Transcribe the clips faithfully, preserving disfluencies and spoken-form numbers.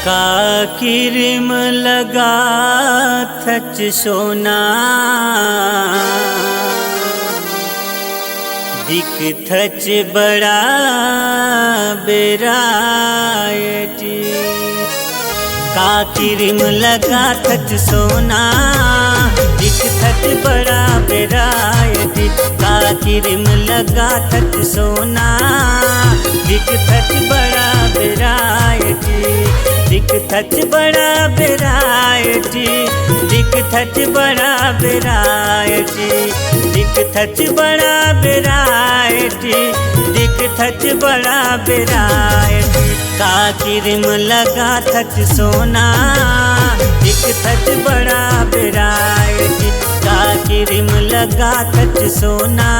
का किरिम लगाथच सोना, दिखथच बड़ा बेरायटी। का किरिम लगाथच सोना, दिखथच बड़ा बेरायटी। का किरिम लगाथच सोना, दिखथच बड़ा बेरायटी। दिखथच बड़ा बेरायटी, दिखथच बड़ा बेरायटी, दिखथच बड़ा बेरायटी, दिखथच बड़ा बेरायटी। का किरिम लगाथच सोना, दिखथच बड़ा बेरायटी। का किरिम लगाथच सोना,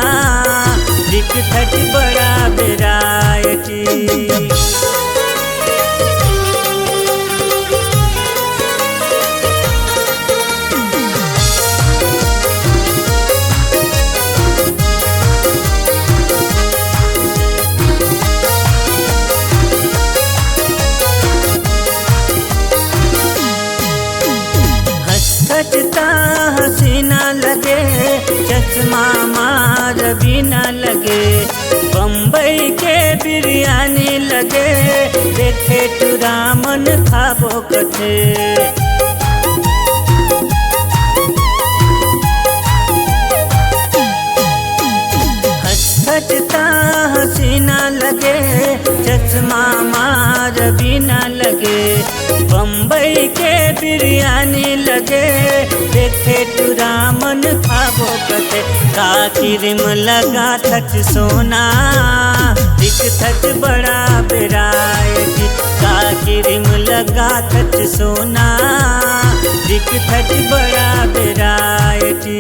दिखथच बड़ा बेरायटी। हंसत ता हसीना लगे, चश्मा मार बिना लगे। बम्बई के बिरयानी लगे, देखे टूरा मन खाबो कथे। हंसत ता हसीना लगे, चश्मा मार बिना लगे। बम्बई के बिरयानी लगे, देखे टूरा मन खाबो कथे। का किरिम लगाथच सोना, दिखथच बड़ा बेरायटी। का किरिम लगाथच सोना, दिखथच बड़ा बेरायटी।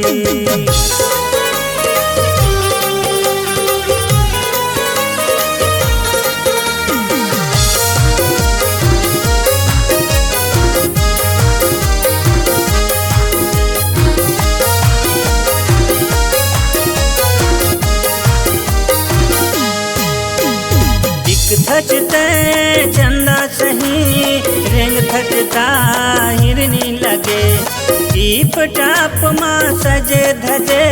दिखथच तैं चंदा सही, रेंगथच ता हिरनी लगे। टीप टाप मा सजे धजे,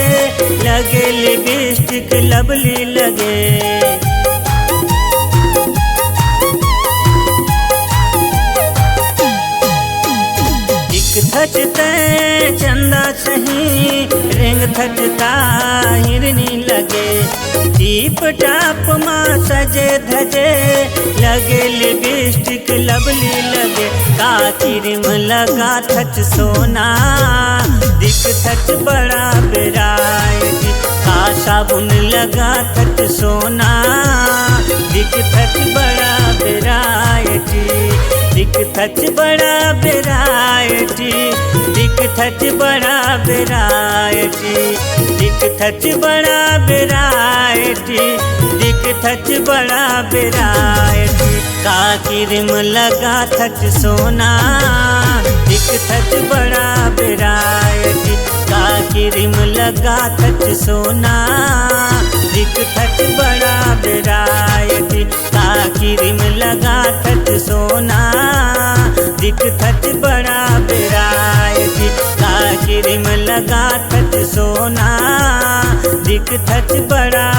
लगे लिपस्टिक लवली लगे। दिखथच तैं चंदा सही, रेंगथच ता हिरनी लगे। टीप टाप मा सजे धजे, लगे लिपस्टिक लवली लगे। का किरिम लगाथच सोना, दिखथच बड़ा बेरायटी। का साबुन लगाथच सोना, दिखथच बड़ा बेरायटी। दिखथच बड़ा बेरायटी, दिखथच बड़ा बेरायटी, दिखथच बड़ा बेरायटी, दिखथच बड़ा बेरायटी। का किरिम लगाथच सोना, दिखथच बड़ा बेरायटी। का किरिम लगाथच सोना, दिखथच बड़ा बेरायटी। का किरिम लगाथच सोना, दिखथच बड़ा बेरायटी। का किरिम लगाथच सोना, दिखथच बड़ा